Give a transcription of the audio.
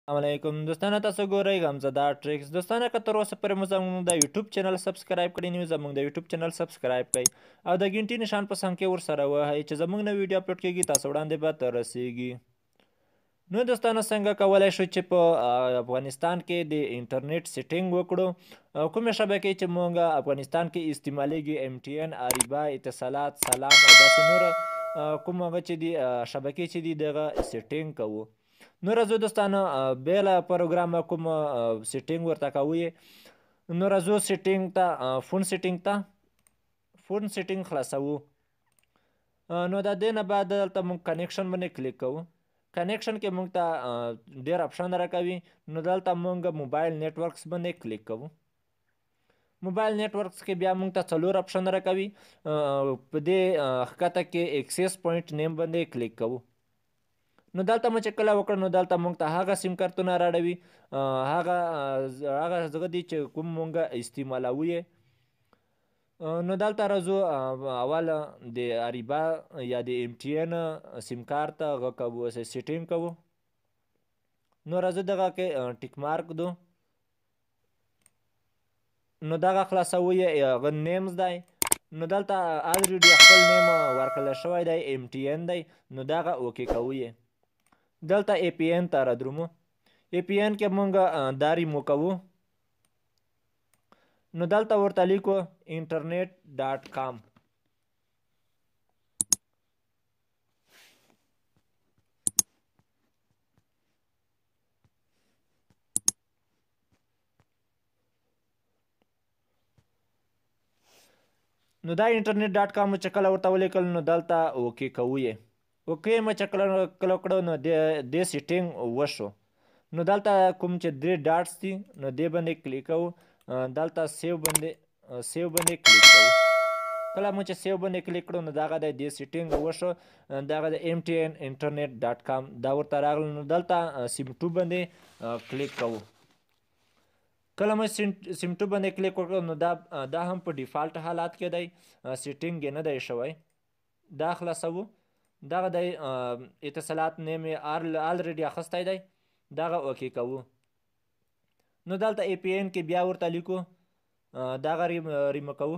السلام علیکم دوستانو، تاسو ګورئ غمزده ټریکس. دوستانو، که تر اوسه پورې مو زموږ د یوټیوب چینل سبسکرایب کړی نه وي، زموږ د یوټیوب چینل سبسکرایب کړئ او د ګنټي نشان په څنګ کې ورسره وهئ چې زموږ نوې ویډیو اپلوډ کیږي تاسو وړاندې به تر رسیږي. نو دوستانو، څنګه کولای شو چې په افغانستان کې د انټرنیټ سیټینګ وکړو؟ کومې شبکې چې مونږ افغانستان کې استعمالیږي، ام ټي ان، اریبا، اتصالات، سلام او داسې نور کوم هغه چې دي شبکې چې دي دغه سیټینګ کوو. نو راځو دوستانو، بېله پروګرامه کوم سیټینګ ورته کوو. نو راځو سیټینګ ته، فون سیټینګ ته، فون سیټینګ خلاصوو. نو د دې نه بعد دلته موږ کنیکشن باندې کلیک کوو. کنیکشن کې موږ ته ډېر اپشن راکوي. نو دلته موږ موبایل نیټورکس باندې کلیک کوو. موبایل نیټورکس کې بیا موږ ته څلور اپشن راکوي. په دې ښکته کې اکسس پوینټ نیم باندې کلیک کوو. نو دلته مو چې کله وکړ، نو دلته موږ ته هغه سیم کارتونه راړوي، هغه هغه دي چې کوم مونږ استعمالوو یې. نو دلته راځو، اول د اریبا یا د ام ټي ان سیم کارت هغه کوو، سیټینګ کوو. نو راځو دغه کې ټیک مارک دو. نو دغه خلاصوو یې، هغه نیمز دی. نو دلته الریډي خپل نیم ورکړل شوی دی، ام ټي ان دی، نو دغه اوکې کوو یې. دلته ای پی ان ته رادرومو. ای پی ان کې مونږ دا ریمو کوو. نو دلته ورته لیکو انټرنیټ ډاټ کام. نو دا انټرنیټ ډاټ کام چې کله ورته ولیکل، نو دلته اوکې کوو یې. اوکې مو چې کله کړو، نو دې سیټینګ وشو. نو دلته کوم چې درې ډاټس دي، نو دې باندې کلیک کوو. دلته سیو باندې کلیک کوو. کله مو چې سیو باندې کلیک کړو، نو دغه د دې سیټینګ وشو. دغه د ام ټي ان انټرنیټ ډاټ کام دا ورته راغله. نو دلته سیم 2 باندې کلیک کوو. کله مو سیم 2 باندې کلیک وکړو، نو دا هم په ډیفالت حالات کې دی، سیټینګ یې نه دی شوی. دا خلاصوو. دغه د اتصالات نیم یې الریډي اخیستی دی، دغه اوکې کوو. نو دلته ای پی ان کې بیا ورته لیکو، دغه ریمو کوو.